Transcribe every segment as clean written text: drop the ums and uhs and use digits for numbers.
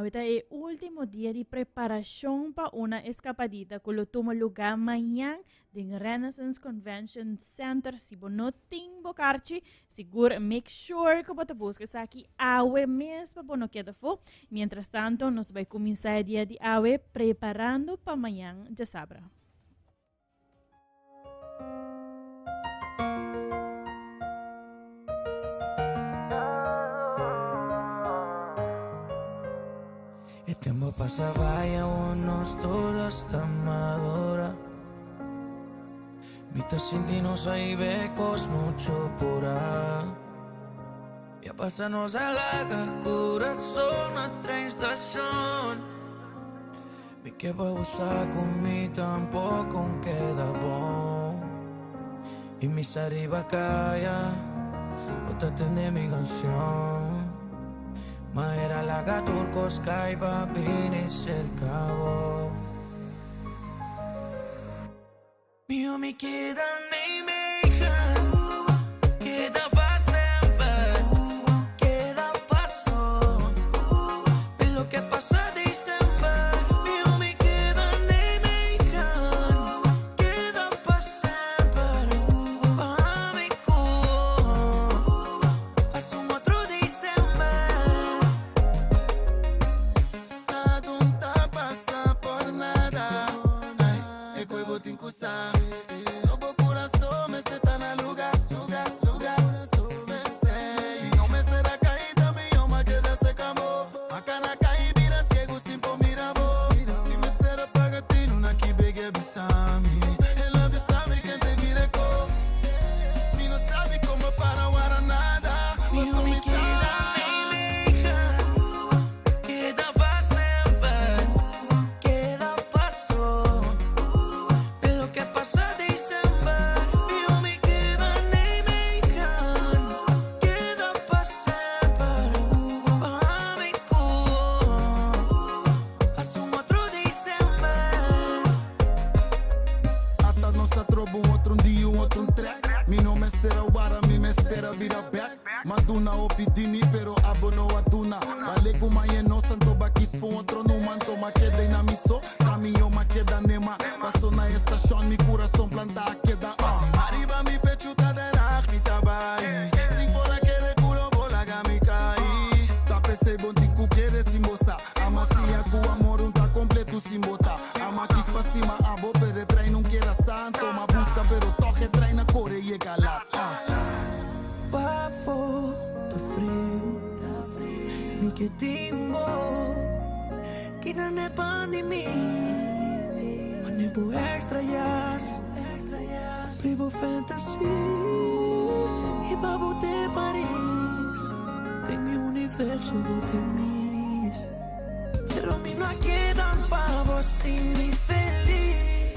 Awe ta e último dia di preparashon pa una eskapadita ku lo tuma lugá mañan den Renaissance Convention Center. Si bo no tin bo karchi, sigur make sure ku bo ta buska esaki awe mes pa bo no keda afó. Mientrastanto nos bai kuminsá e dia di awe preparando pa mañan djasabra. E tempo pasa bai awor nos tur hasta madura. Mi ta sinti nos a hibe cos mucho pura. Ya pasa nos a laga corazon na tren station. Mi ke pa bo sa ku mi tampoko un keda bon. I mi sa riba kaya, bo ta tende mi kanshon. Ma era laga tur kos kai pa bini serka bo. Miho mi keda Nijmegen, keda pa semper, keda paso, pe loke pasa december. Miho mi keda Nijmegen, keda pa semper, pa mi ku bo, pasa un otro december. Nada un ta pasa por nada. E koe bo tin ku sa. No bo kurason mester ta na luga, luga, luga. Mi no mester a kai ta mi yoma keda seka bo. Ma kana kai bira siegu sin por mira bo. Mi mester a paga tinu na ki bege bisa mi. El a bisa mi ken te mira ko. Mi no sa di kon bo para wara nada. Paso mi sa. Keda pa semper. Keda paso pe loke pasa december. Mi homi keda Nijmegen. Keda pa semper. Pa mi ku bo. Pasa un otro december. Ata nos a troba un otro un dia un otro un trek. Mi no mester a wara, mi mester a bira bek. M'a duna hopi di mi, pero abo no a duna. Bale ku mañe nos anto ba kis p'un otro numa. Anto m'a keda i na mi so, ta mi yo m'a keda nema. Paso na e stashon mi kurason planta a keda ah. Ariba mi pechu ta Den Haag mi ta bai. Sin por a kere ku lo bo laga mi kai. Ta p'esei bon tin ku kere sin bo sa. Ama siña ku amor un ta kompletu sin bo ta. Ama kis pa stima abo pero e trein un kera santo. M'a buska pero tòg e trein a kore yega lat ah. Pafó ta friu, mi ke tin bo Kina net pan di mi Mane bo extra jas Cumpli bo fantasy I pa bo te Paris Den mi universo bo te mis Pero mi no a keda pa bo sinti feliz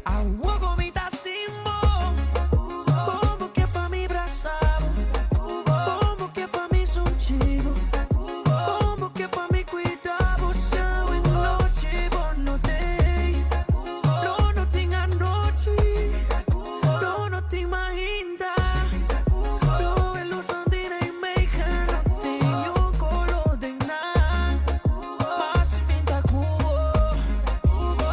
Awo cu mi ta sin bo Como ke pa mi brasa bo Como ke pa mi sunchi bo Como ke pa mi cuida bo Si awe nochi bo no tey Lo no tin anochi Lo no tin mainta Lo e luz di Nijmegen No tin niun color den nan Ma si mi ta cu bo.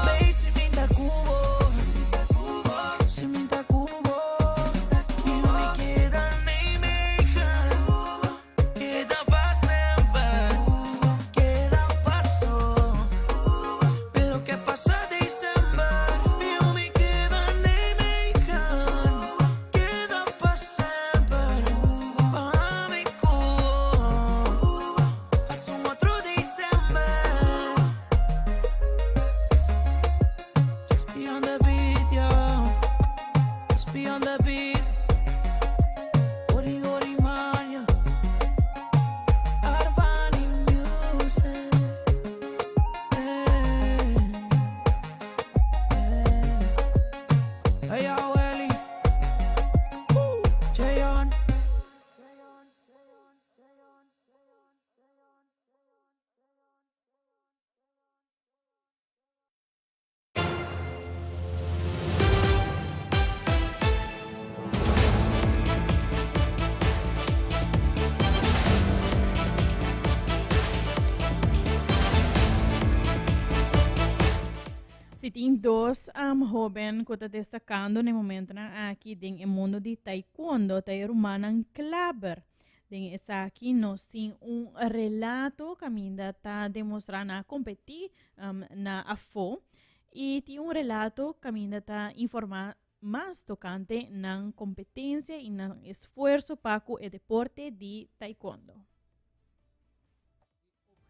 Si tin dos um, hoben ku ta destacando na e momentonan aki den e mundo di taekwondo, ta e rumannan Klaber. Den esaki nos tin un relato kaminda ta demostrá nan a kompetí um, na afó i tin un relato kaminda ta informá mas tokante nan kompetensia i nan esfuerso pa ku e deporte di taekwondo.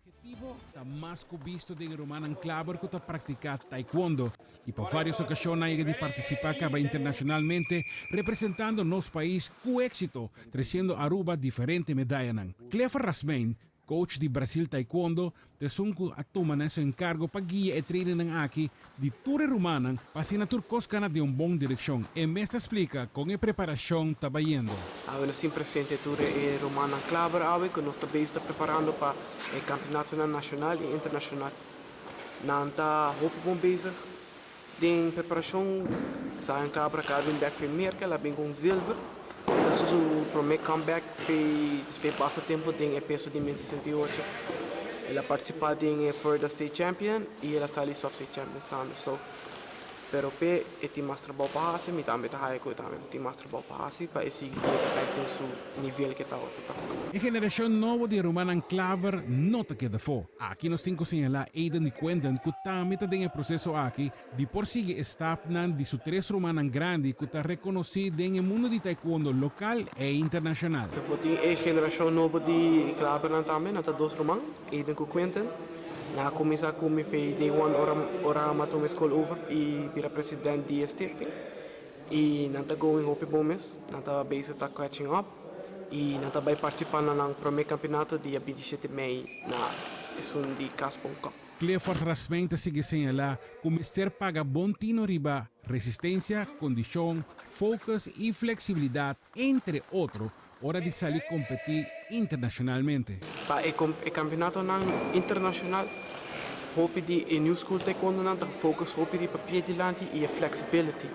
Objetivo ta mas ku bisto den e rumannan Klaber ku ta praktiká taekwondo i pa vários okashon nan yega di partisipá kaba internashonalmente representando nos pais ku éksito tresiendo Aruba diferente medayanan. Clifford Rasmijn, coach di Brasil Taekwondo, ta esun ku a tuma na su enkargo pa guia e trainingnan aki di tur e rumannan pa asina tur kos kana den un bon direkshon. E mes ta splika kon e preparashon ta bayendo. Awe nos tin presente tur e rumannan Klaber awe ku nos ta bezig ta preparando pa e kampionatonan nashonal i internashonal. Nan ta hopi bon bezig den preparashon. Zion Klaber a kaba bin bek for Merka, el a bin ku un zilver. E ta su prome comeback despues basta tempu den e peso di 168. El a participa den e Florida State Champion y el a sali Sub State Champions tambe. So, pero p'e e tin mas trabou pa haci, mi tambe ta haya cu e tambe tin mas trabou pa haci pa e sigui yega bek den su nivel cu e tabata ta. E generacion nobo di rumannan Klaver no ta keda afó. Aki nos tin cu señala Aiden y Quentin cu tambe ta den e proceso aki di por sigui e stapnan di su tres rumannan grandi cu ta reconoci den e mundo di taekwondo local e internacional. Bo tin e generacion nobo di Klavernan tambe, nan ta dos ruman, Aiden cu Quentin. Nan a cuminsa cu mi fe day one ora ora mi a tuma e school over y bira president di e stichting. Y nan ta going hopi bon mes, nan ta bezig ta catching up y nan ta bay participa na nan prome campeonato dia 27 mei na esun di Cas Bon Cup. Clifford Rasmijn ta sigui señalá ku mester paga bon tino riba resistensia, kondishon, focus i fleksibilidat, entre otro, ora di sali kompetí internashonalmente. Pa e kampionatonan internashonal, hopi di e new school taekwondonan ta focus hopi riba pie dilanti i e flexibility.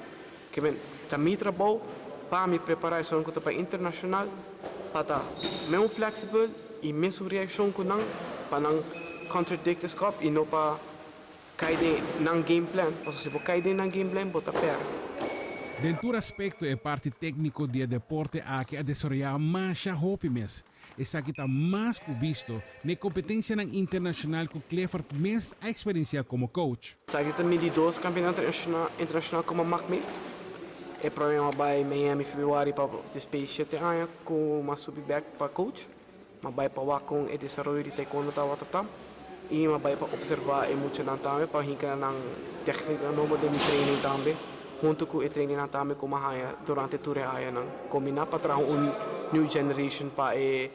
Ke men, ta mi trabou pa mi prepará esun ku ta bai internashonal pa ta meun flexible i mesun reakshon ku nan pa nan contradict e skòp i no pa kai den nan game plan, pasobra si bo kai den nan game plan bo ta pèrdè. Den tur aspekto e parti tékniko di e deporte aki a desaroyá masha hopi mes. Esaki ta mas ku bisto n'e kompetensianan internashonal ku Clifford mes a eksperensiá komo coach. Esaki ta mi di dos kampionato internashonal komo makme. E prome m'a bai Miami februari pa despei shete aña ku m'a subi bek pa coach. M'a bai pa wak kon e desaroyo di taekwondo tabata ta i m'a bai pa opservá e muchanan tambe pa hinka nan téknika nobo den mi training tambe. Hunto cu e trainingnan tambe cu m'a haya durante tur e añanan, combina pa traha un new generation pa e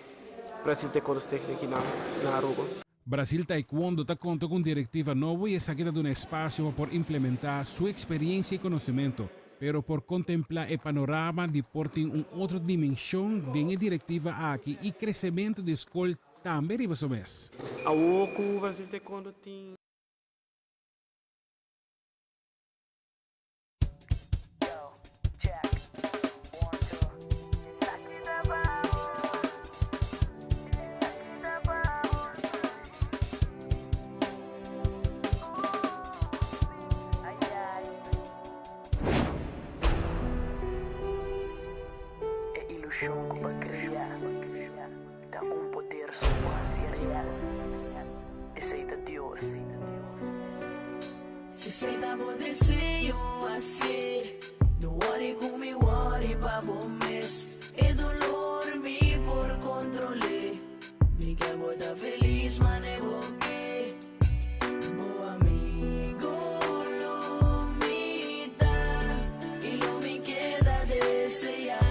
Brasil Taekwondo Stichting akinan na Aruba. Brasil Taekwondo ta conta cu un directiva nobo y esaki ta duna espacio pa por implementa su experiencia y conocimento, pero por contempla e panorama di por tin un otro dimension den e directiva aki y crecemento di scol tambe riba su mes. Awo cu Brasil Taekwondo tin. E ilushon ku bo a kria ta un poder so por hasié real. Esei ta Dios. Si esei ta bo deseo, hasié. No wòri ku mi wòri pa bo mes. E dolor mi por kontrol'é. Mi ke bo ta felis mane bo ke. Bo amigo lo mi ta i lo mi keda deseá.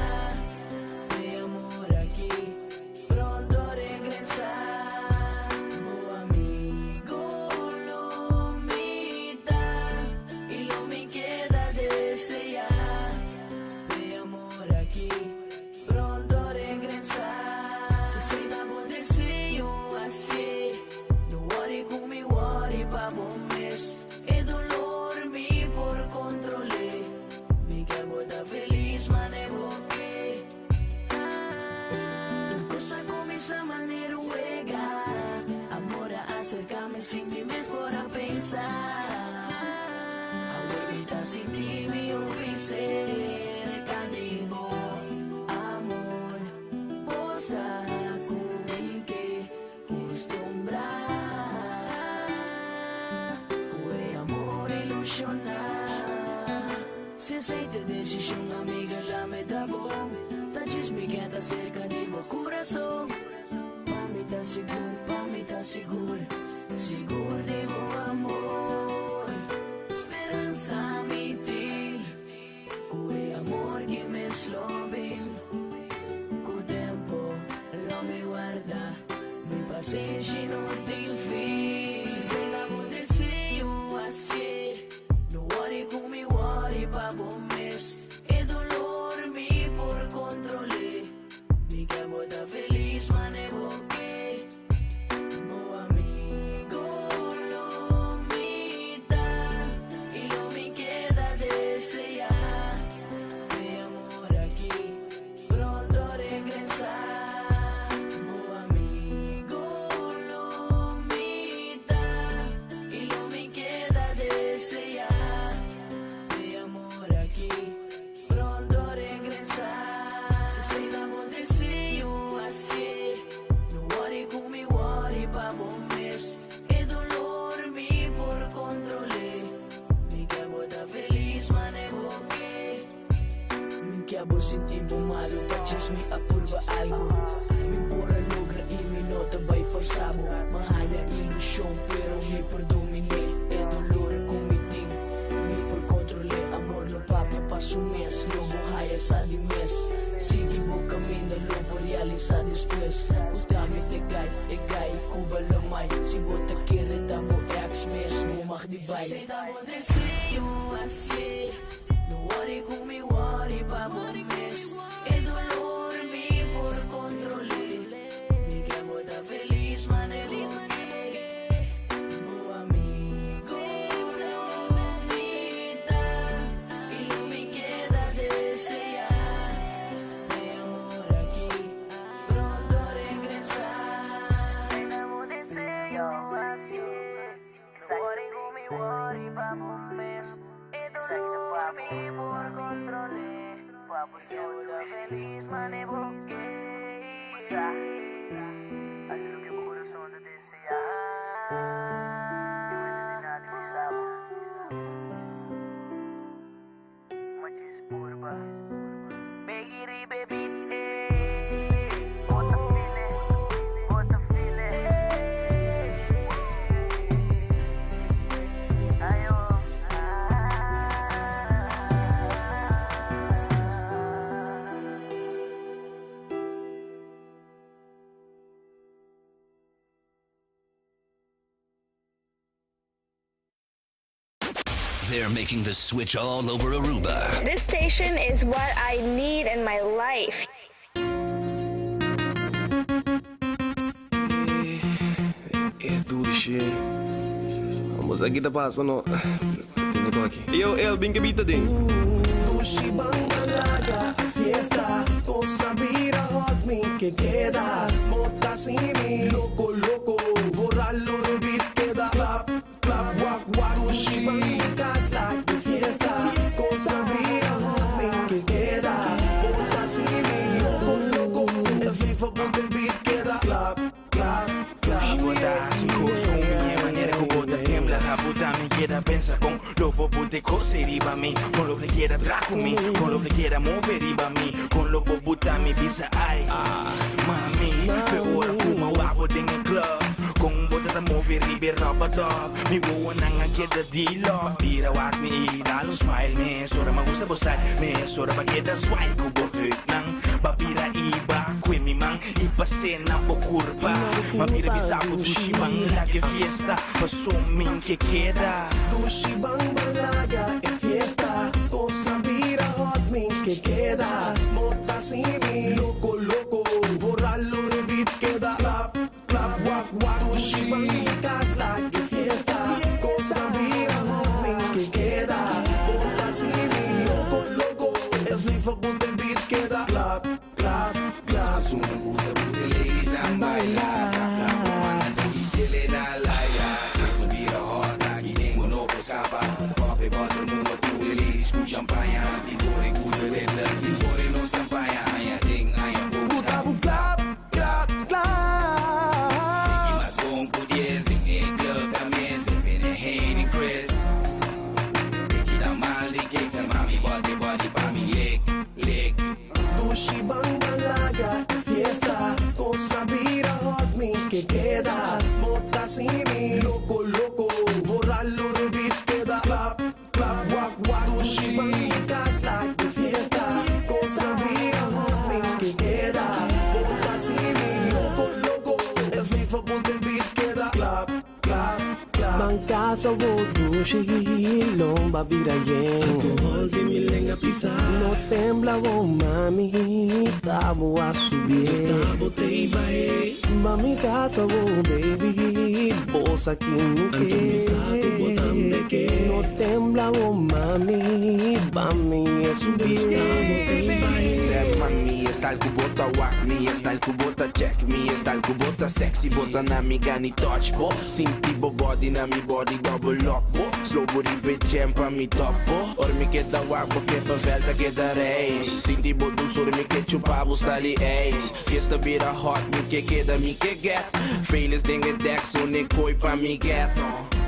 Mi amor aki pronto regresá. Bo amigo lo mi ta i lo mi keda deseá. Mi amor aki pronto regresá. Si esei ta bo deseo, hasié. No wòri ku mi wòri pa bo mes. E dolor mi por kontrol'é. Mi ke bo ta felis mane bo ke. Tur kos a kuminsá manera un wega. Amor a aserká mi sin mi mes por a pensa. ta sinti mi hopi serka di bo amor. Bo sa ku mi ke kustumbrá ku e amor ilushoná. Si esei ta desishon, amiga, tambe ta bon. Ta djis mi ke ta serka di bo kurason. Pa mi ta sigur, pa mi ta sigur, sigur di bo amor. Speransa mi tin, ku e amor ki mes lo bin. Ku tempu lo mi warda, mi pasenshi no tin fin. Si esei ta bo deseo, hasié. No worry ku mi worry pa bo mes. E dolor mi por kontrol'é. Mi ke bo ta felis mane bo ke. Bo amigo lo mi ta i lo mi keda deseá. E amor aki pronto regresá. Bo amigo lo mi ta i lo mi keda deseá. E amor aki pronto regresá. Si esei ta bo deseo, hasié. No worry ku mi worry pa bo mes. E dolor mi por kontrol'é. Mi ke bo ta felis mane bo ke. Mi ke bo sinti bo malu ta djis mi a purba algu. Mi por a logra i mi no ta bai forsa bo. Mi haya ilushon pero mi por dominé e dolor ku mi tin. Mi por kontrol'é amor lo papia pa su mes. Lo bo haya sa di mes. Sigui bo kaminda lo bo realisá despues. Ku ta mi te gai e gai ku bo lo mai. Si bo ta kere ta bo ex mes bo mag di bai. Si ta bo deseo hasié. No worry ku mi worry pa bo mes. E dolor mi por kontrol'é. Mi ke bo ta felis mane bo ke. Bo amigo lo mi ta i lo mi keda deseá. E amor aki pronto regresá. Si ta bo deseo hasié. No worry ku mi worry pa bo mes. E dolor mi por kontrol'é. Mi ke bo ta felis mane bo ke. Hasi loke bo kurason ta deseá. Mi no tin nada di bisa bo. Ma djis purba. Begi riba e beat, ey. Bo ta feel it, bo ta feel it. Ayo, ah. They're making the switch all over Aruba. This station is what I need in my life. E dushi. Vamos aki ta pasa no. Tende ko aki. Yo, El, bin ke bita den. Dushi bangalaga fiesta Cosa bira hot mi ke keda Mota si mi Loco loco Borralo de beat keda Clap clap wak wak Dushi banditas like de fiesta Cosa bira hot mi ke keda Mota si mi Loco loco El flavor op de beat keda Clap clap clap Dushi bo ta hasi kos ku mi e manera ku bo ta tembla ta buta mi keda pensa kon lo bo pute kos riba mi kon lo bo keda tra ku mi kon lo bo keda move riba mi kon lo bo buta mi bisa ai mami pe ora ku mi wak bo den e club kon bo ta ta move riba e rubber dub mi wowonan a keda di love bira wak mi i dal un smile mesora mi gusta bo style mesora bo keda zwai ku bo heupnan ba bira i ba kue mi man I pas'é na bo kurpa. Ma bira bisa bo dushi ban laga e fiesta paso min ke keda. Dushi ban balaga e fiesta Cosa bira hot min ke keda Mota si mi Loco loco Borralo de beat keda Clap clap wak wak Dushi ban mi kas laga e fiesta Cosa bira hot min ke keda Mota si mi Loco loco El flavor ku den beat keda Clap Clap, clap. Baila. Ban cas awo dushi Lomba bira yen Alcohol den mi lenga pisa No tembla awo mami Ta bo a subi Sta bo tei bae Ban mi cas awo baby Bo sa ki mi ke Anto mi sa ku bo tambe ke No tembla awo mami Ban mi e subi Sta bo tei bae Sep man mi style ku bo ta wak Mi style ku bo ta check Mi style ku bo ta sexy Bo ta na mi gani touch bo Sinti bo body na mi body double lock bo Slow bo riba e jam pa mi top bo Ora mi keda wak bo kippenvel ta keda reis Sinti bo dulzura mi ke chupa bo style ijs Fiesta bira hot mi ke keda mi ke get Felis den e deck so ne koi pa mi get.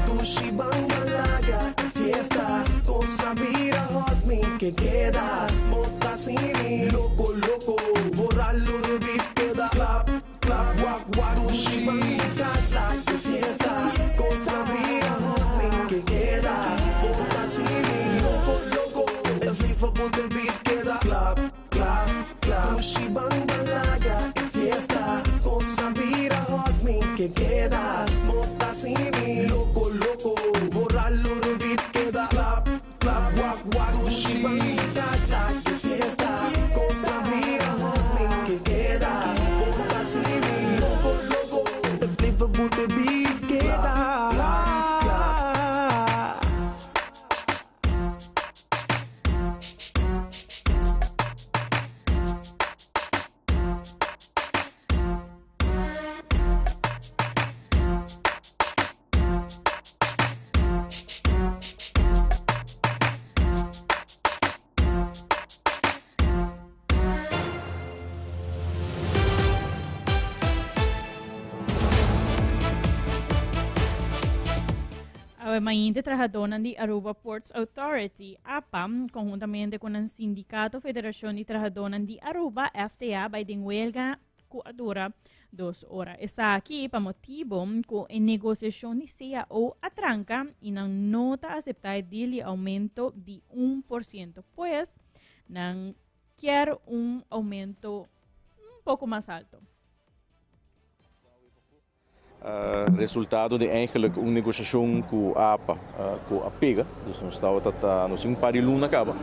Dushi ban balaga e fiesta Cos a bira hot mi ke keda Bo ta sini loco loco Bora luru beat keda Clap clap wak wak Dushi ban mi cas la e fiesta Cos a bira hot mi ke keda Bo ta sini loco loco E flavor bo den beat keda Clap clap clap Dushi ban balaga e fiesta Cos a bira hot mi ke keda Bo ta sini loco loco Bora luru beat keda Clap clap wak wak Dushi ban mi cas la e fiesta Cos a bira hot mi ke keda Bo ta sini loco loco E flavor bo den beat keda Clap clap. Awe mainta trahadónan di Aruba Ports Authority, apa, konhuntamente ku nan sindikato Federashon di Trahadónan di Aruba, FTA, bai den welga ku a dura dos ora. Esaki pa motibo ku e negosiashon di CAO a tranka i nan no ta aseptá e deal di oumento di 1%. Pues, nan kier un oumento un poko mas alto. Resultado di eigenlijk un negociacion cu apa cu a pega, dus nos tabata ta nos tin un par di luna caba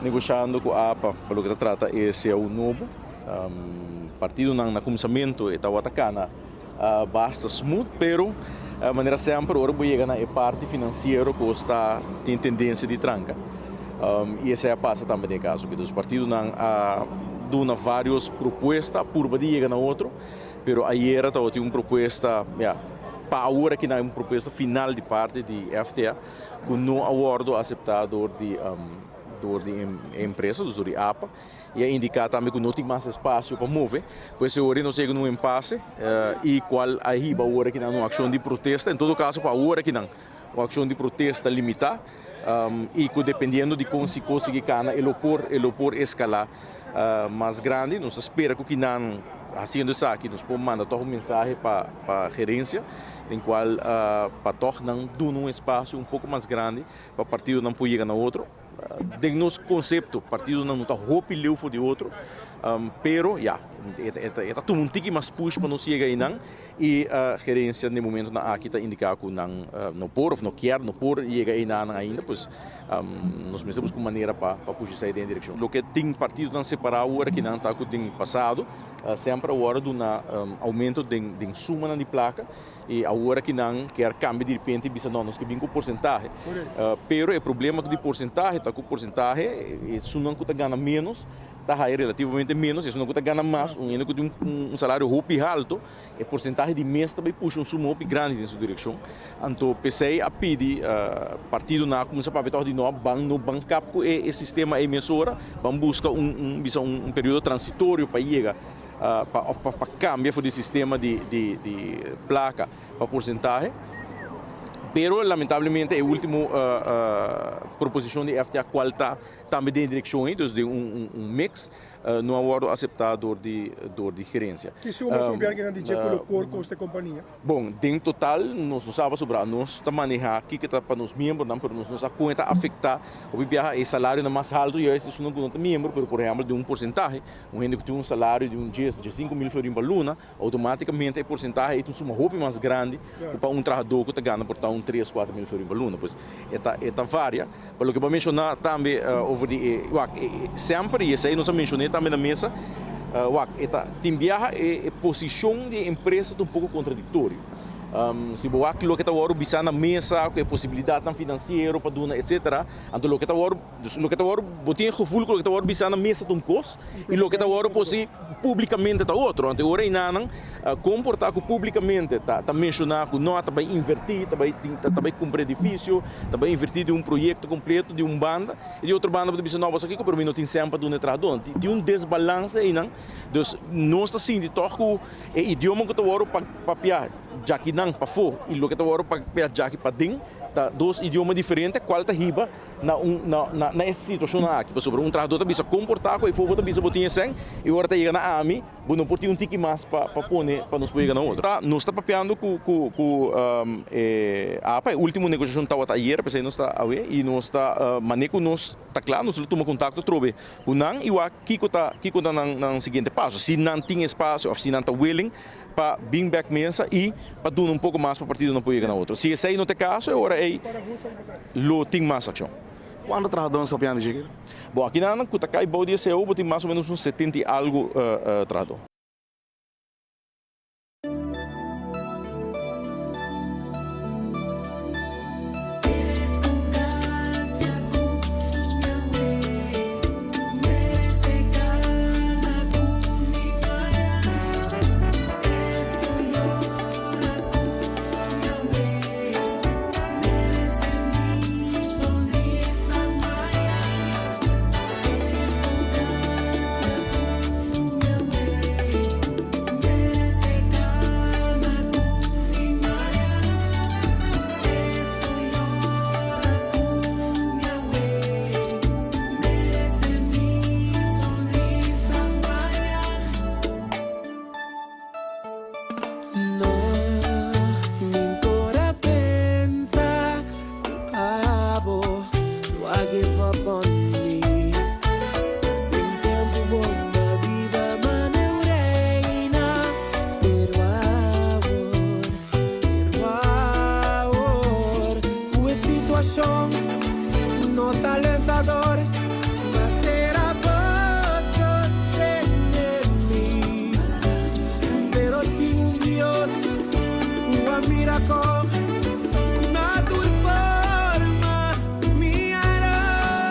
negociando cu apa pa loke ta trata e cao nobo. Partidonan na cuminsamento e tabata cana basta smooth pero manera semper ora bo yega na e parti financiero cos ta tin tendencia di tranca y esey a pasa tambe den e caso aki. Dus partidonan a duna varios propuesta a purba di yega na otro. Pero ayera tabatin un propuesta, ya, pa awor aki nan un propuesta final di parti di FTA ku no a wòrdu aseptá dor di dor di e empresa, dus dor di apa, i a indiká tambe ku no tin mas espasio pa move. Pues e ora nos yega na un empase i kual a hiba awor aki nan un akshon di protesta. En todo kaso pa awor aki nan un akshon di protesta limitá i ku dependiendo di kon si kos sigui kana e lo por e lo por eskalá mas grandi. Nos ta spera ku kinan hasiendo esaki nos por manda tòg un mensahe pa pa gerensia den kual pa tòg nan duna un espasio un poko mas grandi pa partidonan por yega na otro. Den nos konsepto partidonan no ta hopi leu for di otro pero ya e ta tuma un tiki mas push pa nos yega einan i gerensia den momentonan aki ta indiká ku nan no por òf no kier no por yega einanan ainda pues Nos mester busca un manera pa pusha esei den e direccion. Loke tin partidonan separa awor aki nan ta cu den pasado semper a worde duna aumento den sumanan di placa y awor aki nan kier cambia di repente y bisa no nos ke bin cu porcentahe. Pero e problema di porcentahe ta cu porcentahe esunnan cu ta gana menos ta haya relativamente menos y esunnan cu ta gana mas un hende cu tin un salario hopi halto E porsentahe di mes ta bay pusha un suma hopi grandi den su direkshon. Anto p'esei a pidi partidonan a kuminsá papia tòg di no ban no ban kap ku e sistema ei mesora, ban buska un un bisa un periodo transitorio pa yega pa òf pa kambia for di sistema di di di plaka pa porsentahe. Pero lamentablemente e ultimo proposishon di FTA kual ta. tambe den e direkshon ei, dus den un un mix, no a wòrdu aseptá dor di dor di gerensia. Ki suma su gobierno di dje ku lo por kosta e kompania? Bon, den total nos no sa pasobra nos ta manehá kiko ta pa nos miembronan, pero nos no sa kon e ta afektá. Hopi biaha e salarionan mas haltu juist esunnan ku no ta miembro, pero por ehèmpel den un porsentahe, un hende ku tin un salario di un djes, djesinku mil florin pa luna, Automáticamente e porcentahe ei ta un suma hopi mas grandi ku pa un trahadó ku ta gana por ta un tres, kuater mil florin pa luna. Pues e ta e ta varia. Pa loke bo a menshoná tambe over di e wak e semper i esei nos a menshoné tambe na mesa, wak e ta tin biaha e e posishon di e empresa ta un poko kontradiktorio. Si bo wak loke ta wòrdu bisá na mesa ku e posibilidatnan finansiero pa duna etsetera, anto loke ta wòrdu Dus loke ta wòrdu, bo tin e gevoel ku loke ta wòrdu bisá na mesa ta un kos i loke ta wòrdu posi públikamente ta otro. Anto e ora einanan komportá ku públikamente ta ta menshoná ku no ta bai invertí, ta bai tin ta bai kumpra edifisio, ta bai invertí den un proyekto kompleto di un banda i di otro banda bo ta bisa no bo sa kiko pero mi no tin sèn pa duna e trahadónan. Tin un desbalanse einan. Dus nos ta sinti tòg ku e idioma ku ta wòrdu papiá djakinan pafó i loke ta wòrdu papiá djaki paden ta dos idioma diferente kual ta hiba na un na na na e situashonnan aki pasobra un trahadó ta bisa komportá ku e for bo ta bisa bo tin e sèn i ora ta yega na ami bo no por tin un tiki mas pa pa pone pa nos por yega na otro. Ta nos ta papiando ku ku ku e apa e último negoshashon tabata ayer p'esei nos ta awe i nos ta mane ku nos ta kla nos lo tuma kontakto atrobe ku nan i wak kiko ta kiko ta nan nan siguiente paso si nan tin espasio òf si nan ta willing pa bin bek mesa i pa duna un poko mas pa partidonan por yega na otro. Si esei no ta e kaso, e ora ei lo tin mas akshon. Kuantu trahadónan sta piandi dje? Bon, akinanan ku ta kai bou di e cao bo tin mas o ménos un setenta i algu trahadó. No, mi por a pensa ku abo lo a give up on me. Den tempu bon m'a biba mane un reina, pero awor, pero awor ku e situashon no ta alentador. Mester a bo sostene mi, pero tin un Dios ku a mira kon na tur forma mi a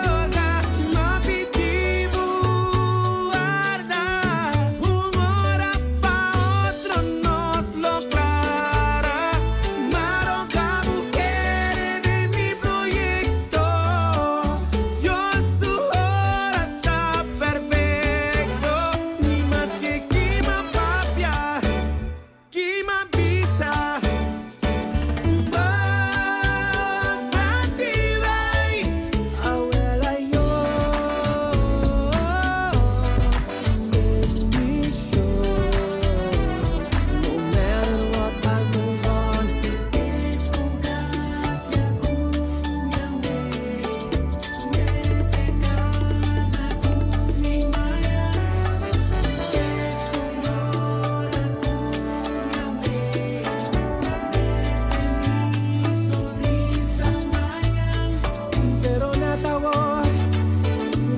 roga, m'a pidi bo warda. Un ora pa otro nos lo klara, m'a roga bo kere den mi proyekto. Dios su ora ta perfecto. Ni maske kima papia, kima bisa. Bo bati bai, abuela yo. Bendición, no matter what I move on. Pero nata awor,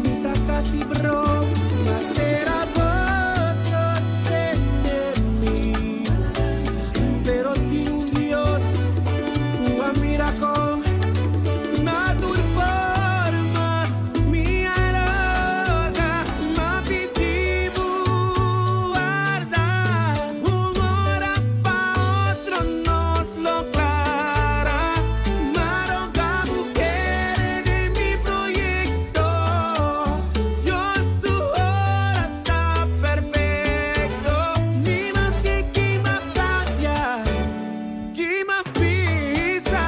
mi ta casi bro. Master a bo sostene mi. Pero tin un Dios cu a mira con na tur forma mi a roga, m'a pidi bo warda. Un ora pa otro nos lo clara. M'a roga bo kere den mi proyecto. Dios su ora ta perfecto. Ni maske kima faya, kima pisa.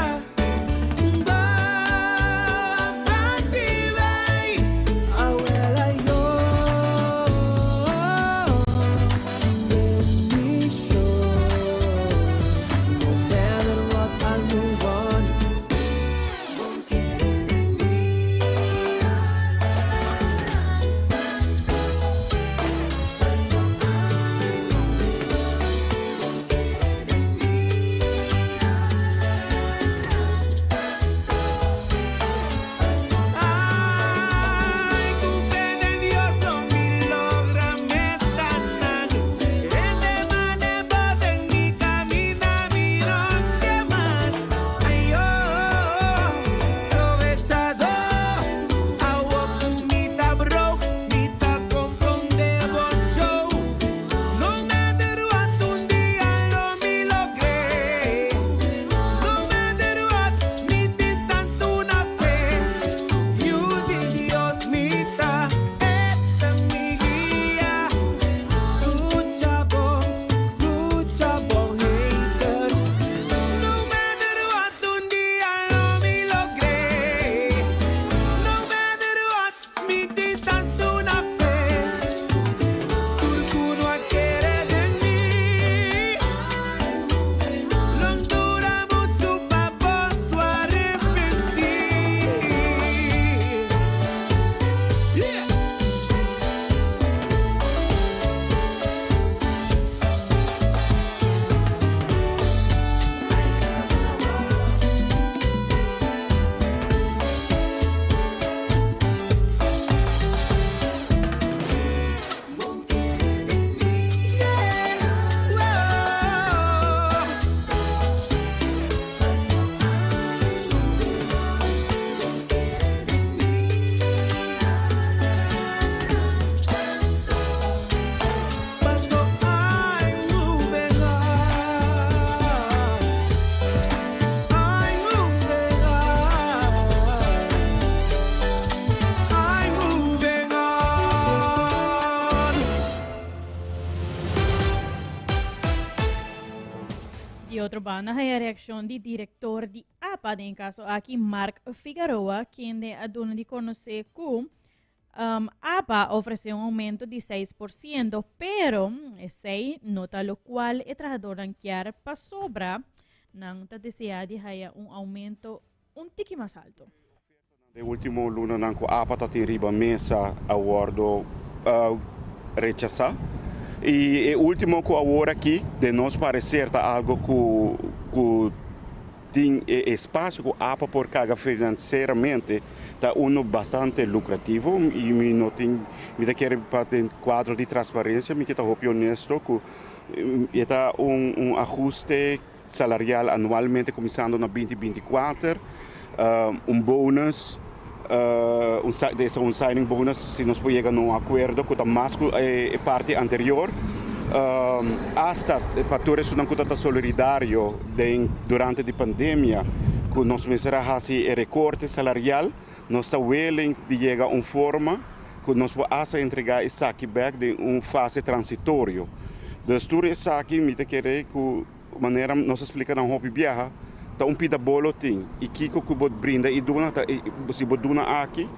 otro banda haya reaccion di director di APA den e caso aki Mark Figaroa kende a duna di conoce cu um, APA a ofrece un aumento di 6%, pero esey no ta locual e trahadornan kier pasobra nan ta desea di haya un aumento un tiki mas alto. E ultimo lunanan cu apa ta tin riba mesa a wordo rechasa y e ultimo cu awor aki den nos parecer ta algo cu cu tin e espacio cu apa por carga financieramente ta uno bastante lucrativo y mi no tin mi ta kere pa den cuadro di transparencia mi ke ta hopi honesto cu e ta un un ahuste salarial anualmente kuminsando na binti binti kuater, un bonus, un signing bonus si nos por yega na un akuerdo ku ta mas ku e parti anterior, asta pa tur esunnan ku ta ta solidario den durante di pandemia ku nos mester a hasi e rekorte salarial, nos ta willing di yega un forma ku nos por asta entrega esaki bek den un fase transitorio. Dus tur esaki mi ta kere ku manera nos a splika nan hopi biaha, ta un pida bolo tin i kiko ku bo brinda i duna ta si bo duna aki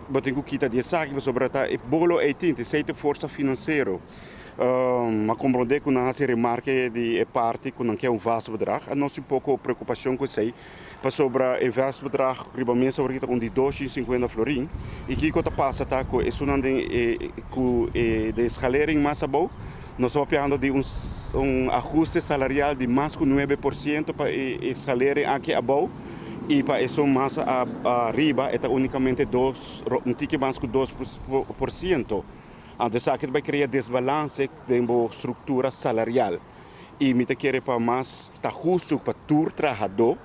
bo tin ku kita di esaki pasobra ta e bolo ei tin esei ta e forsa finansero. A komprondé ku nan hasi remarke di e parti ku nan ke un vast bedrag a nos tin poko preokupashon ku esei pasobra e vast bedrag riba mesa awor aki ta un di dos shin sinkuenta florin i kiko ta pasa ta ku esunnan den e ku e den eskalering mas abou nos ta papiando di un un ahuste salarial di mas ku 9% pa e eskalering aki abou i pa esun mas ariba e ta unikamente dos un tiki mas ku 2%. Anto esaki ta bai krea desbalanse den bo struktura salarial. I mi ta kere pa mas ta hustu pa tur trahadó,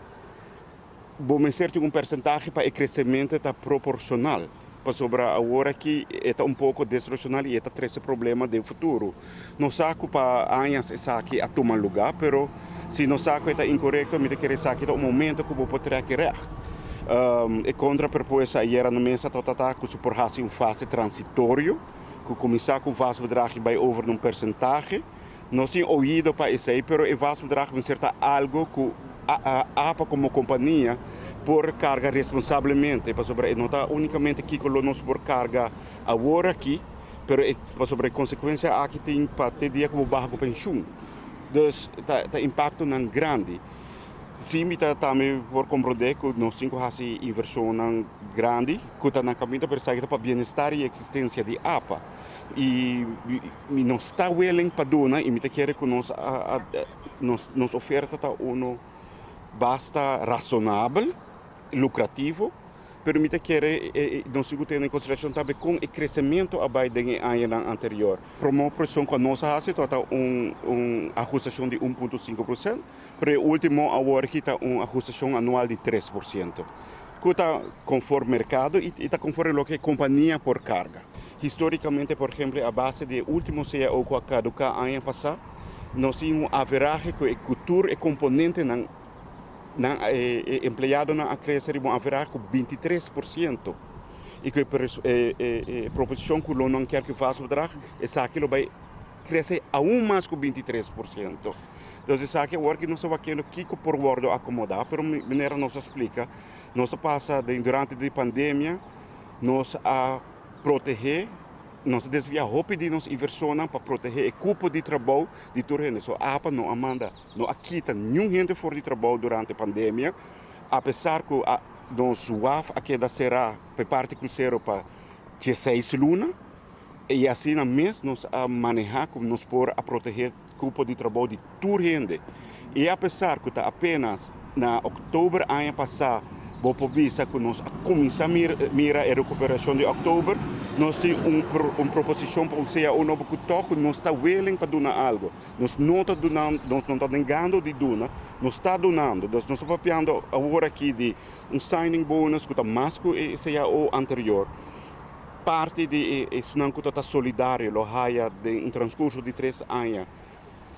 bo mester tin un persentahe pa e kresementu ta proporshonal, pasobra awor aki e ta un poko desproporshonal i e ta trese problema den futuro. Nos sa ku pa añas esaki a tuma lugá, pero si nos sa ku e ta inkorekto, mi ta kere esaki ta un momento ku bo por trèk e règt. E kontrapropuesta ayera na mesa ta ta ku su por hasi un fase transitorio, ku kuminsá ku vastbedrag i bai over na un persentahe. Nos tin oido pa esei, pero e vastbedrag mester ta algo ku apa komo kompania por karga responsablemente, pasobra e no ta únikamente kiko lo nos por karga awor aki, pero e pasobra e konsekuensia aki tin pa te dia ku bo baha ku penshun. Dus ta ta impaktonan grandi. Sí mi ta tambe por komprondé ku nos tin ku hasi invershonnan grandi ku ta na kaminda, pero esaki ta pa bienestar i eksistensia di apa. I mi no sta willing pa duna i mi ta kere ku nos a nos nos oferta ta uno basta rasonabel, lukrativo, pero mi ta kere nos tin ku tene en konsiderashon tambe kon e kresementu a bai den e añanan anterior. Promó proyekshon ku nos a hasi tabata un un ahustashon di un punto sinku por sent, pero e último awor aki ta un ahustashon anual di 3%, ku ta konforme merkado i ta konforme loke e kompania por karga. Histórikamente, por ehempel, a base di e último cao ku a kaduká aña pasá, nos tin un averahe ku e ku tur e komponentenan nan e empleadonan a krese riba un averahe ku 23% i ku e e proposishon ku lo nan kier ku vastbedrag esaki lo bai krese aun mas ku 23%. Entonces esaki awor ki nos ta wakiendo kiko por wòrdu akomodá, pero manera nos a splika, nos a pasa den durante di pandemia nos a protehé, nos a desviá hopi di nos invershonnan pa protehé e kupo di trabou di tur hende. So apa no a manda, no a kita niun hende for di trabou durante pandemia, apesar ku a nos waf a keda será pa e parti krusero pa dieseis luna i asina mes nos a manehá ku nos por a protehé kupo di trabou di tur hende. I apesar ku ta apenas na oktober aña pasá bo por bisa ku nos a kuminsá mira e rekuperashon di oktober, nos tin un un proposishon pa un cao nobo ku tòg ku nos ta willing pa duna algu. Nos no ta dunando, nos no ta negando di duna, nos ta dunando. Dus nos ta papiando awor aki di un signing bonus ku ta mas ku e cao anterior. Parti di esnan ku ta ta solidario lo haya den un transkurso di tres aña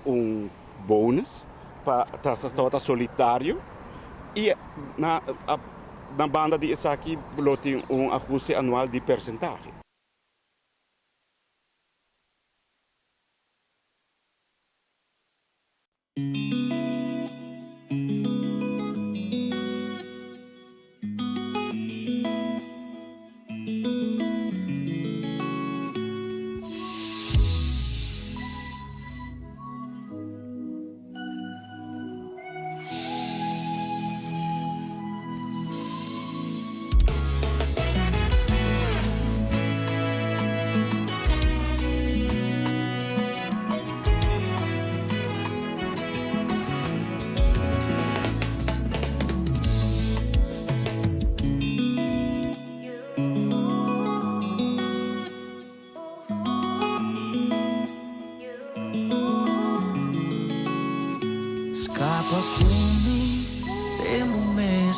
un bonus pa ta tabata solitario i na na banda di esaki lo tin un ahuste anual di persentahe.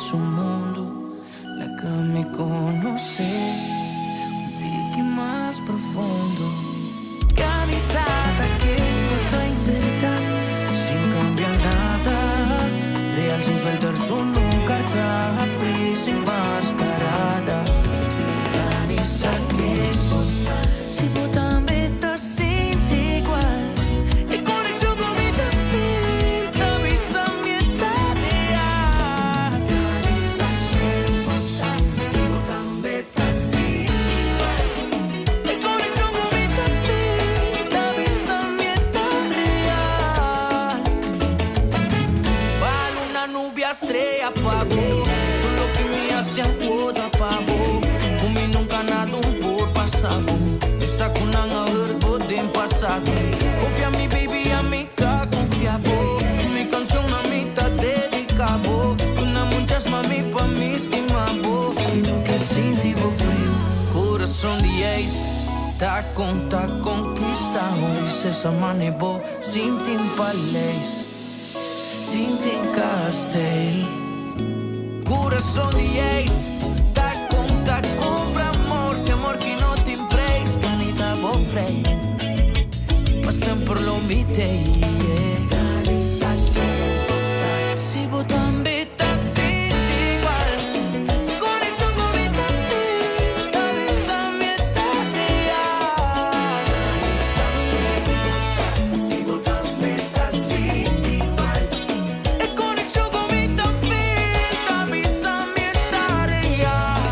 su mundu, laga mi konosé un tiki mas profundo. Ganisa ta ken bo ta en berdad, sin kambia nada, real sin filter su nunca ta habri sin mascarada. Ganisa ken bo ta, si bo tambe ta sinti igual, e conexion cu mi ta feel ta bisa mi e ta real. Ganisa ken bo ta, si bo tambe ta sinti igual. E conexion cu mi ta feel ta bisa mi e ta real. Pa luna, nubia, strea pa bo. Tur loke mi haci awor ta pa bo. Cu mi nunca nada un por pasa bo. Mi sa cu nan a hurt bo den pasado. Confia mi baby ami ta confia bo. Mi cancion ami ta dedica bo. Duna mi un chance mami pa mi stima bo. Mi no ke sinti bo friu. Corazon di ijs ta con ta conquista un princesa mane bo sinti un paleis sinti un kasteel. Corazon di ijs ta con ta cumpra amor si amor ki no tin prijs ganita bo vrij pa semper lo mi tey yeah. Si bo tambe ta sinti igual Conexion cu mi ta feel Ta bisa mi e ta real Si bo tambe ta sinti igual E conexion cu mi ta feel Ta bisa mi e ta real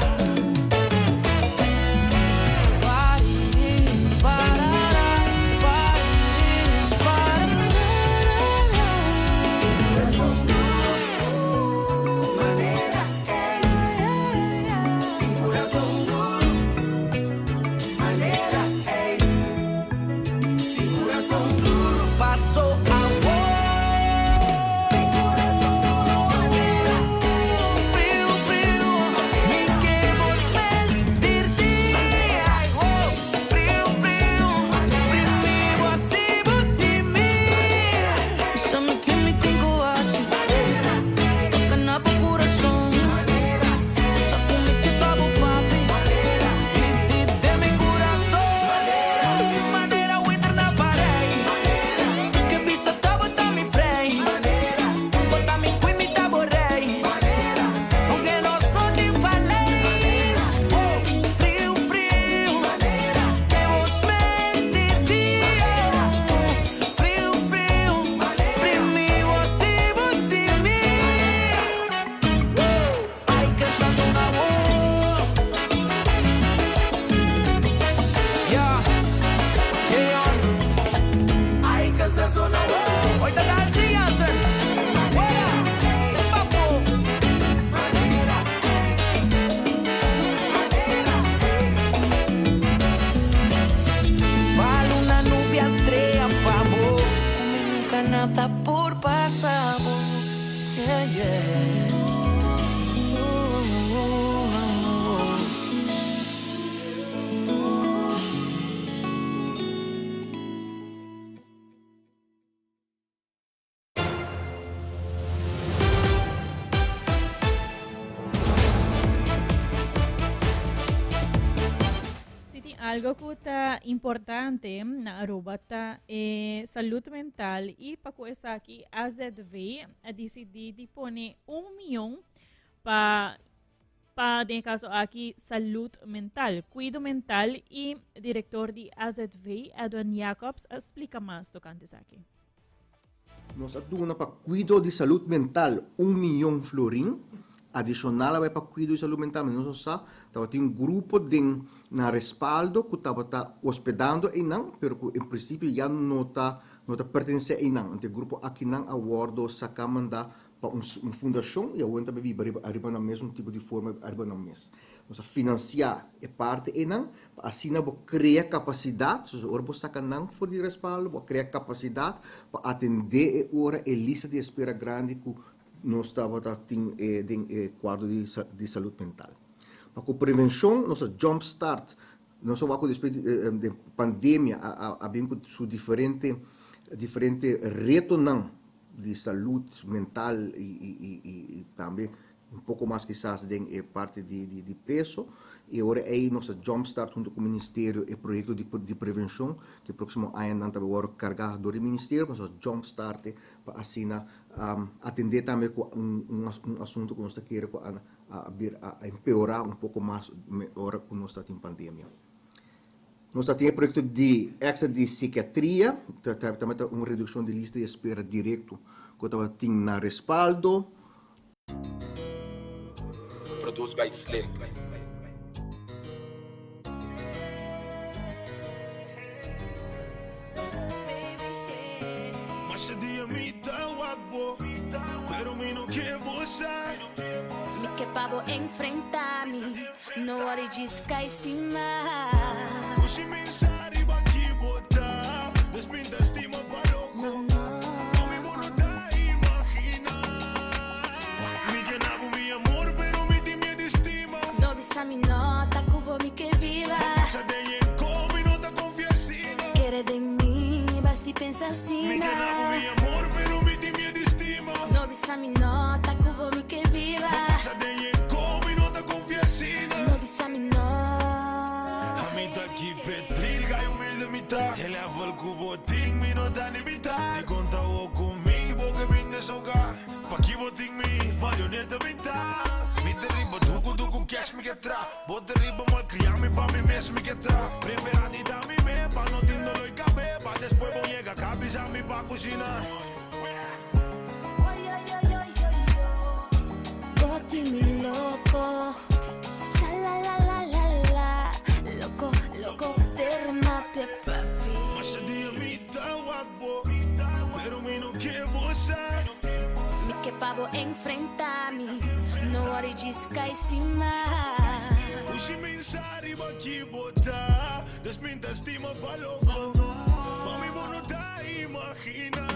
Si tin algo cu ta importante na Aruba ta e salud mental y pa cu esaki AZV a dicidi di pone un miyon pa pa den e caso aki salud mental, cuido mental y director di AZV Edwin Jacobs a splica mas tocante esaki. Nos a duna pa cuido di salud mental un miyon florin adicional a bay pa cuido di salud mental, nos no sa, tabatin un grupo den nan respaldo cu tabata hospedando eynan, pero cu en principio ya no ta no ta pertenece eynan. Anto e grupo akinan a wordo saca manda pa un un fundacion y awor nan ta bay biba riba ariba nan mes un tipo di forma ariba nan mes. Nos a financia e parti eynan pa asina bo crea capacidad, so ora bo saca nan for di respaldo bo a crea capacidad pa atende e ora e lista di espera grandi cu nos tabata tin den e cuadro di di salud mental. Pa cu prevencion nos a jump start, nos a wak cu despues di di pandemia a a bin cu su diferente diferente retonan di salud mental y y y tambe. un poko mas kisas den e parti di di peso i ora ei nos a jump start hunto ku ministerio e proyekto di di prevenshon ku e próksimo añanan ta wòrdu kargá dor di ministerio pa nos a jump start e pa asina atendé tambe ku un un asuntu ku nos ta kere ku a a a empeorá un poko mas ora ku nos ta tin pandemia. Nos ta tin e proyekto di extra di sikiatria, tambe ta un redukshon di lista di espera direkto ku tabata tin na respaldo. Produced by Slick. Masha dia mi ta wak bo, pero mi no ke bo sa. Mi ke pa bo enfrenta mi. No worry djis ka estima. Kushi mi sa riba ki bo ta. Des mi ta stima pa loko. No mi bo no ta imagina. Mi ke na bo mi amor pero mi tin miedo di stima. No bisa mi no ta ku bo mi ke biba. Bo pasa den e ko mi no ta konfia asina. Kere den mi basti pensa asina. Mi ke na bo mi amor pero mi tin miedo di stima. No bisa mi no ta ku bo mi ke biba. Bo pasa den e ko mi no ta konfia asina. No bisa mi no. Ami ta ki petril gai humilde mi ta. E level ku bo tin mi no ta ni mitá. Di konta bo ku mi bo ke bin desoga. Paki bo tin mi marioneta bintá. Mi ta riba duku duku cash mi ke tra. Bo ta riba malkriá mi pa mi mes mi ke tra. Preferá di ta mi me pa no tin doloi kabe. Pa despues bo yega ka bisa mi pa kushina. Bo tin mi loco, sha-la-la-la-la-la Loco, loco, te remate papi. Masha dia mi ta wak bo, pero mi no ke bo sa. Mi ke pa bo enfrenta mi, no worry djis ka estima. Ushi mi sa riba ki bo ta, dus mi ta stima pa loco. Mami bo no ta imagina.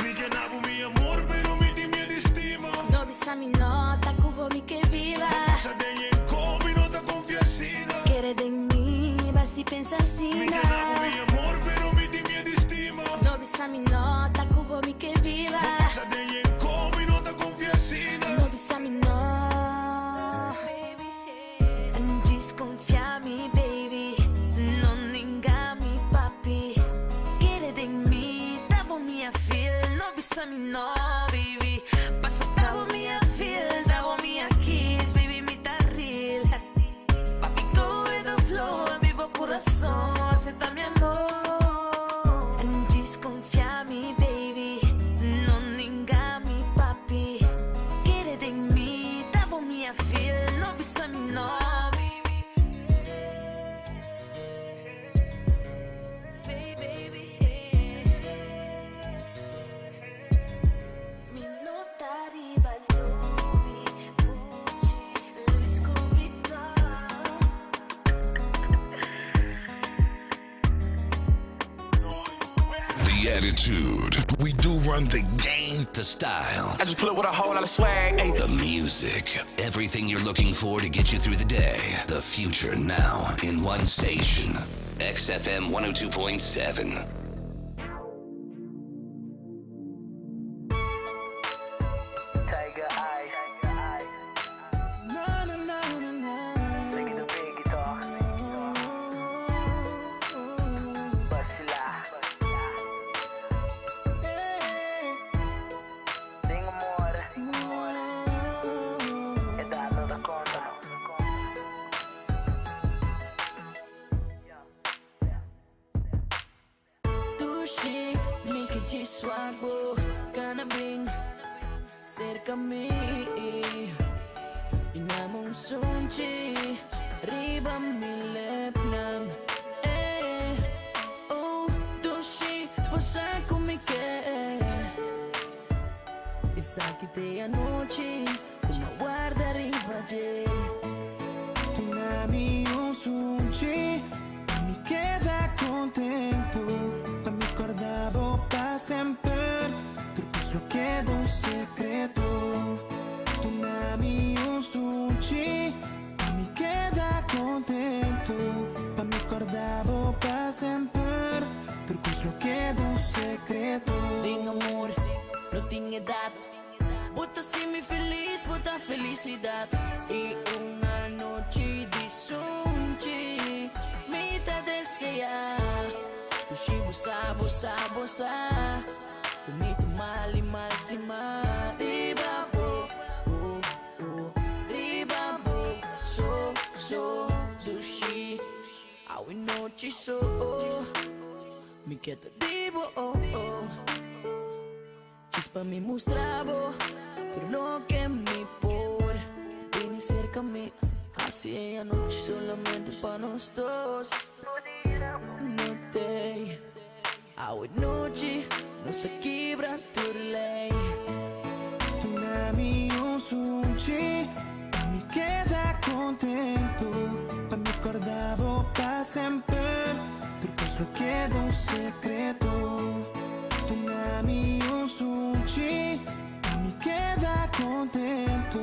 Mi ke na bo mi amor pero mi tin miedo di stima. No bisa mi no ta ku bo mi ke biba. Bo pasa den e ko mi no ta konfia asina. Kere den mi basti pensa asina. Mi ke na bo mi amor pero mi tin miedo di stima. No bisa mi no ta ku bo mi ke biba. Bo pasa den e ko mi no ta konfia asina. No bisa mi no. Djis confia mi baby, no ninga mi papi. Kere den mi, ta bo mi a feel, no bisa mi no baby. Pasa ta bo mi a feel, ta bo mi a kiss, baby mi ta real. Papi go with the flow, ami bo curason, acepta mi amor. Djis confia mi baby, no ninga mi papi. Kere den mi, ta bo mi a feel, no bisa mi no, baby. Baby, hey. Mi no ta riba Louis, Gucci, Louis Vuitton. The attitude. We do run the game, the style. I just pull up with a whole lot of swag. Ay. The music. Everything you're looking for to get you through the day. The future now in one station. XFM 102.7. Tiger eyes. Na na na na na. Sige the big talk. Basila. Ding amor. Edad no da conta no. Dushi, mi ke djis swak bo Kana bin serka mi I nam un sunchi riba mi lepnan eh Oh, dushi, bo sa ku mi ke Esaki t'e anochi ku m'a warda riba dje. Duna mi un sunchi pa mi keda contento, pa mi corda bo pa semper, tur cos lo keda un secreto. Duna mi un sunchi pa mi keda contento, pa mi corda bo pa semper, tur cos lo keda un secreto. Den amor no tin edad. Bo ta haci mi feliz. felisidat I un anochi di sunchi Mi ta deseá Dushi bo sa, bo sa, bo sa Ku mi ta mal i mal stimá Riba bo, oh, oh Riba bo, so, so Dushi, awe nochi so Mi ke ta di bo, oh, oh Djis pa mi mustra bo tur loke mi por Bini serka mi, hasi e anochi solamente pa nos dos No tey, awe nochi nos ta kibra tur ley. Duna mi un sunchi pa mi keda contento Pa mi corda bo pa semper Tur cos lo keda un secreto Duna mi un sunchi pa mi keda contento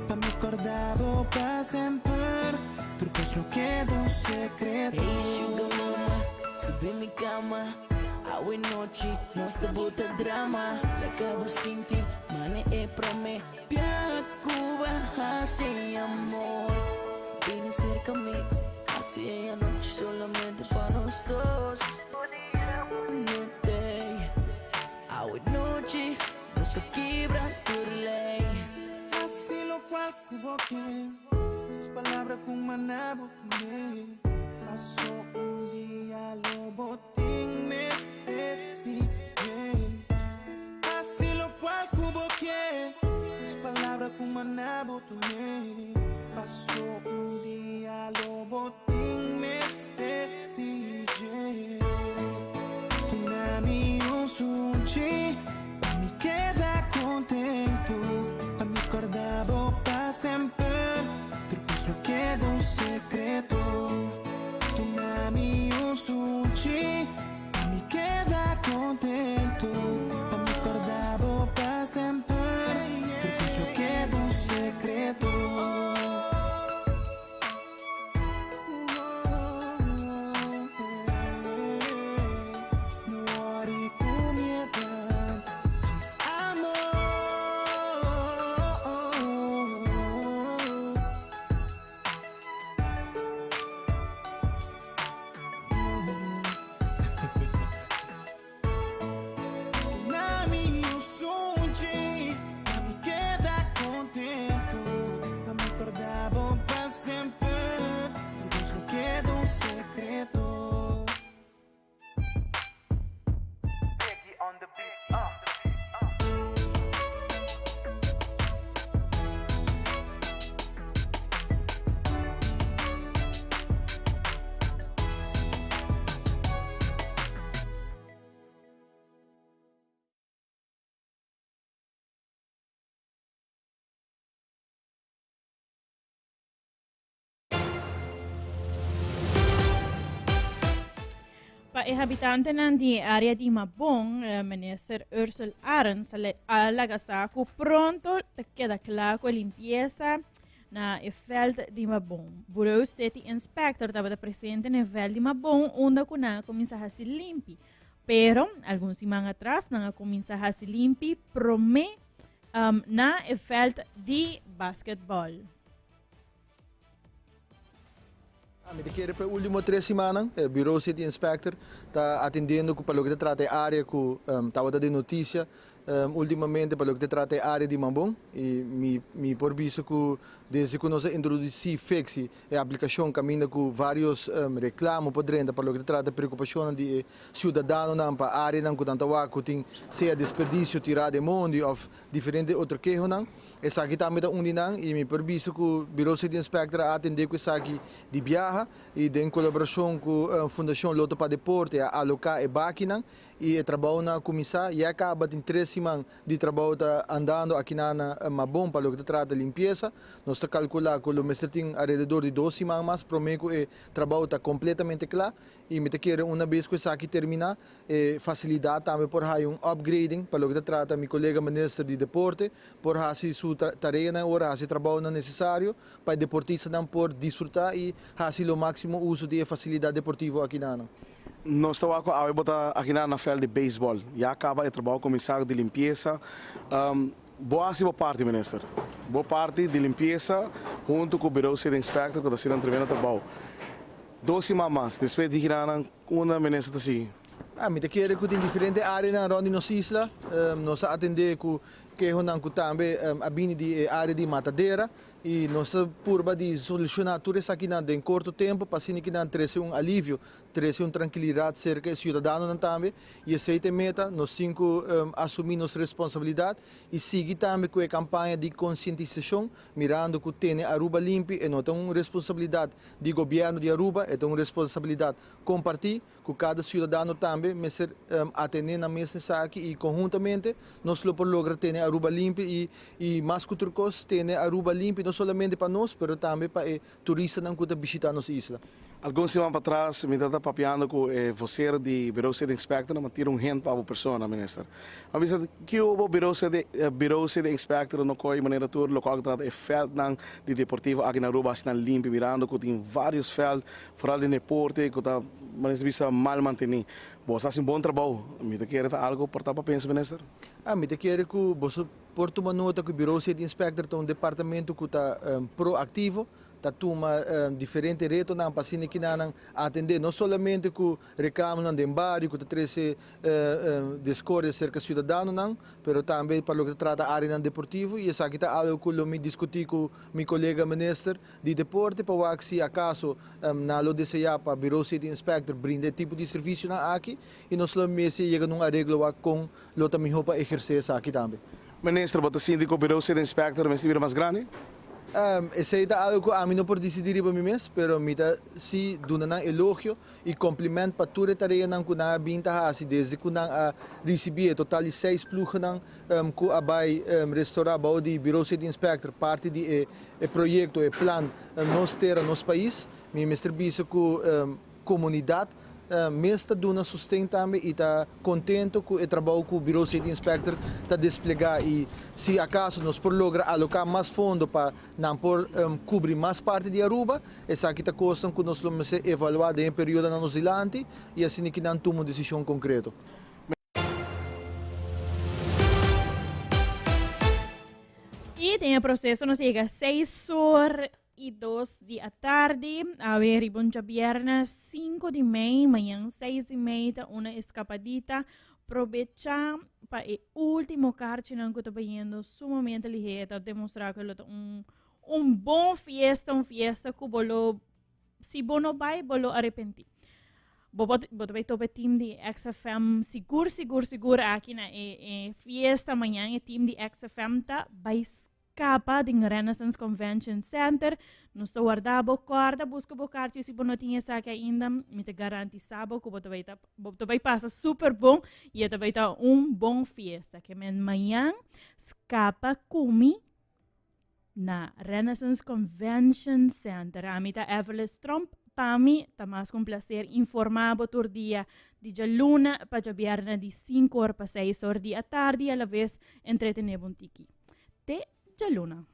Pa mi corda bo pa semper Tur cos lo keda un secreto. Hey sugar mama, subi mi cama Awe nochi nos ta bota drama Laga bo sinti mane e prome bia cu bo a haci amor Bini cerca mi, haci e anochi solamente pa nos dos No tey, awe nochi nos ta kibra tur ley. Haci locual cu bo ke, Nos palabra cu mana bo tene, Paso un dia lo bo tin mester di dje. Haci locual cu bo ke, Nos palabra cu mana bo tene, Paso un dia lo bo tin mester di dje. Duna mi un sunchi pa mi keda contento, Pa mi corda bo pa semper, Tur cos lo keda un secreto. Duna mi un sunchi pa mi keda contento, Pa mi corda bo pa semper, Tur cos lo keda un secreto. No worry cu mi edad, djis amor. Duna mi un sunchi pa mi keda contento, pa mi corda bo pa semper, tur cos lo keda un secreto. Pa e habitantenan di e área di Mabon, eh, minister Ursel Arends a laga sa ku pronto ta keda kla ku e limpiesa na e veld di Mabon. Bureau City Inspector tabata presente na e veld di Mabon unda ku nan a kuminsá hasi limpi. Pero algun siman atras nan a kuminsá hasi limpi promé um, na e veld di basketball. Mi ta kere pa e ultimo tres simannan e Bureau City Inspector ta atendiendo ku pa loke ta trata e area ku tabata den notisia ultimamente pa loke ta trata e area di Mambon i mi mi por bisa ku desde ku nos a introdusí Fixi e aplikashon kaminda ku varios reklamo por drenta pa loke ta trata preokupashonnan di e siudadanonan pa areanan ku nan ta wak ku tin sea desperdisio tirá den mondi òf diferente otro kehonan. Esaki tambe ta un di nan y mi por bisa cu Bureau City Inspector a atende cu esaki di biaha y den colaboracion cu Fundacion Lotto pa Deporte a aloca e bakinan y e trabounan a cuminsa. Ya caba tin tres siman di trabou ta andando akinan na Mabon pa loke ta trata limpiesa. Nos ta calcula cu lo mester tin alrededor di dos siman mas prome cu e trabou ta completamente cla y mi ta kere una bes cu esaki termina E facilidad tambe por haya un upgrading pa loke ta trata mi colega minister di deporte por haci su tareanan ora haci e trabounan necesario pa e deportistanan por disfruta y haci lo maximo uso di e facilidad deportivo akinanan. Nos ta wak ku awe bo ta akinan na veld di beisbòl. Ya kaba e trabou kuminsá di limpiesa. Bo hasi bo parti, Minister. Bo parti di limpiesa hunto cu Bureau City Inspector cu ta haciendo un tremendo trabou. Dos siman mas, despues di giranan, unda Minister ta sigui? Mi ta kere cu tin diferente areanan rond di nos isla. Nos a atende cu kehonan cu tambe a bini di e area di Matadera y nos ta purba di soluciona tur esakinan den corto tempo pa asina kinan trece un alivio Trese un trankilidat serka e siudadanonan tambe i esei ta e meta. Nos tin ku asumí nos responsabilidat i sigui tambe ku e kampaña di konsientisashon, mirando ku tene Aruba limpi e no ta un responsabilidat di gobièrnu di Aruba, e ta un responsabilidat kompartí ku kada siudadano tambe mester atené nan mes na esaki i konhuntamente nos lo por logra tene Aruba limpi i i mas ku tur kos tene Aruba limpi no solamente pa nos pero tambe pa e turistanan ku ta bishitá nos isla. Algun siman patras mi tabata papiando ku e vosero di Bureau City Inspector, mi a tira un hint pa bo persona, Minister. Mi a bisa, Kiko bo Bureau City Bureau City Inspector no koe manera tur lokual ku trata e veldnan di deportivo aki na Aruba asina limpi, mirando ku tin varios veld, foral di deporte, ku ta, manera bisa, mal mantení. Bo sa hasi un bon trabou. Mi ta kere ta algu por ta pa pensa, Minister. Mi ta kere ku boso Por tuma nota ku Bureau City Inspector ta un departamento ku ta proaktivo, ta tuma diferente retonan pa asina kinanan atendé no solamente ku reklamonan den bario ku ta trese diskordia serka siudadanonan, pero tambe pa loke ta trata areanan deportivo i esaki ta algu ku lo mi diskutí ku mi kolega minister di deporte pa wak si akaso nan lo deseá pa Bureau City Inspector brinda e tipo di servisionan aki i nos lo mester yega na un areglo wak kon Lo ta mihó pa ehersé esaki tambe. Minister, bo ta sinti ku Bureau City Inspector mester bira mas grandi? Esei ta algu ku ami no por disidí riba mi mes, pero mi ta sí duna nan elogio i kompliment pa tur e tareanan ku nan a bin ta hasi desde ku nan a risibí e total di seis ploegennan ku a bai restorá bou di Bureau City Inspector parti di e proyekto, e plan Nos Tera, Nos Pais. Mi mester bisa ku Comunidad mes ta duna sosten tambe y ta contento cu e trabou cu Bureau City Inspector ta desplega y si acaso nos por logra aloca mas fondo pa nan por cubri mas parti di Aruba, esaki ta cosnan cu nos lo mester evalua den e periodonan nos dilanti y asina ki nan tuma un decision concreto. Y den e proceso nos yega 6 or y 2 di atardi. Awe riba un djabièrnè 5 di mei, mañan 6 di mei ta una escapadita. Probecha pa e último karchinan ku ta bayendo sumamente lihé. Ta demostrá ku lo ta un, un bon fiesta, un fiesta ku bo lo, si bo no bai, bo lo arepentí. Bo bo bo ta bai topa e team di XFM sigur sigur sigur aki na e, e fiesta mañan e team di XFM ta bai Capa den Renaissance Convention Center. Nos ta warda bo corda, busca bo kaartje si bo no tin esaki ainda. Mi ta garantisa bo cu bo ta bay ta, bo ta bay pasa super bon y e ta bay ta un bon fiesta. Ke men mañan scapa cu mi na Renaissance Convention Center. Ami ta Everlis Tromp. Pa mi ta mas cu un placer informa bo tur dia di djaluna pa djabièrnè di 5 or pa 6 or di atardi y a la vez entretene bo un tiki. Te djaluna.